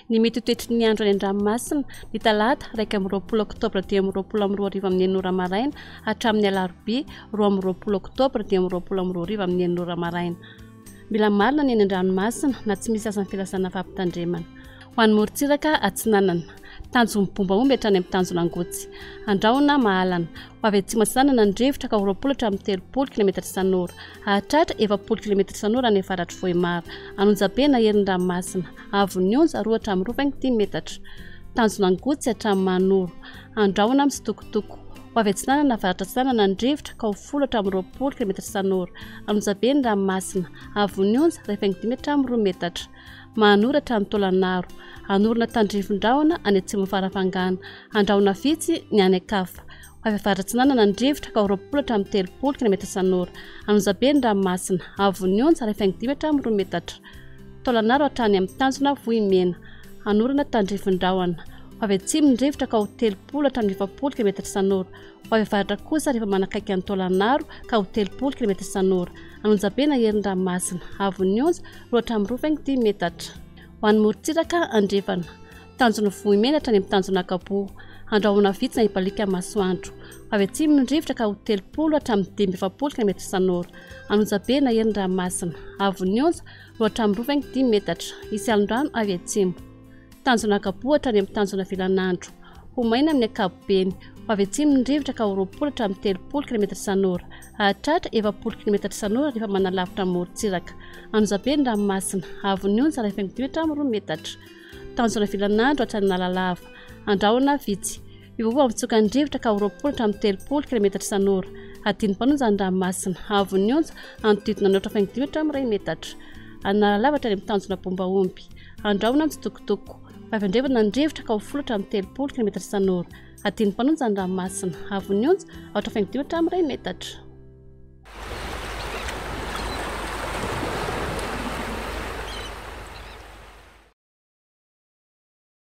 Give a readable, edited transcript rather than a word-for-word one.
Ny mety ho toetry ny andro any an-dranomasina, ny talata 21 oktobra 2025 amin'ny 6 ora maraina hatramin'ny alarobia 22 oktobra 2025 amin'ny 6 ora maraina. Mila marina ny any an-dranomasina na tsy misy aza ny filazana fampitandremana. Ho an'ny morontsiraka atsinanana, tanjon'ny bomba omby hatrany amin'ny tanjona Angotsy. Andrahona mahalana. Ho avy atsimo atsinanana ny rivotra ka ho 20 hatramin'ny 30 kilometatra isan'ora. Hahatratra 40 kilometatra isan'ora any avaratr'i Vohemar. An'Onjabe na herin'ny ranomasina. Avon'ny onja 2 hatramin'ny 2,5 metatra. Tanjona Angotsy hatramin'ny Mahanoro. Andrahona mitsitokotoko. Ho avy atsinanana avaratra atsinanana ny rivotra ka ho 10 hatramin'ny 20 kilometatra isan'ora. An'Onjabe ny ranomasina. Avon'ny onja 1,5 hatramin'ny 2 metatra. Mahanoro hatrany Taolagnaro. Hanorina tandrifin-drahona any atsimon'i Farafangana. Andrahona vitsy ny any an-kafa. Ho avy avaratra atsinanana ny rivotra ka ho 20 hatramin'ny 30 kilometatra isan'ora. An'Onjabe ny ranomasina. Avon'ny onja 1,5 hatramin'ny 2 metatra. Taolagnaro hatrany amin'ny tanjona Vohimena. Hanorina tandrifin-drahona. Ho avy atsimo ny rivotra ka ho 30 hatramin'ny 40 kilometatra isan'ora. Ho avy avaratra kosa rehefa manakaiky an'i Taolagnaro ka ho 30 kilometatra isan'ora. An'Onjabe na herin-dranomasina. Avon'ny onja, 2 hatramin'ny 2,5 metatra. Ho an'ny morontsiraka andrefana. Tanjona Vohimena hatrany amin'ny tanjona Ankaboa. Andrahona vitsy na hibaliaka masoandro. Ho avy atsimo ny rivotra ka ho 30 hatramin'ny 45 kilometatra isan'ora. An'Onjabe na herin-dranomasina. Avon'ny onja, 2 hatramin'ny 2,5 metatra. Hisy alon-drano avy atsimo. Tanjona Ankaboa hatrany amin'ny tanjona Vilanandro. Ho maina amin'ny ankapobeny. Ho avy atsimo ny rivotra ka ho 20 hatramin'ny 30 kilometatra isan'ora. Hahatratra 40 kilometatra isan'ora rehefa manalavitra ny morontsiraka. Anonjabe ny ranomasina. Haavon'ny onja 1,5 hatramin'ny 2 metatra. Tanjona Vilanandro hatrany Analalava. Andrahona vitsy. Hiovaova amin'ny tsokan'ny rivotra ka ho 20 hatramin'ny 30 kilometatra isan'ora. Hadino mpanonja ny ranomasina. Haavon'ny onja hanodidina ny 4,5 hatramin'ny 1 metatra. Analalava hatrany amin'ny tanjona Bombaomby. Andrahona mitsitokotoko. Ho avy andrefana ny rivotra ka ho 10 hatramin'ny 30 kilometatra isan'ora. Hadino mpanonja ny ranomasina. Haavon'ny onja 4,5 hatramin'ny 1 metatra.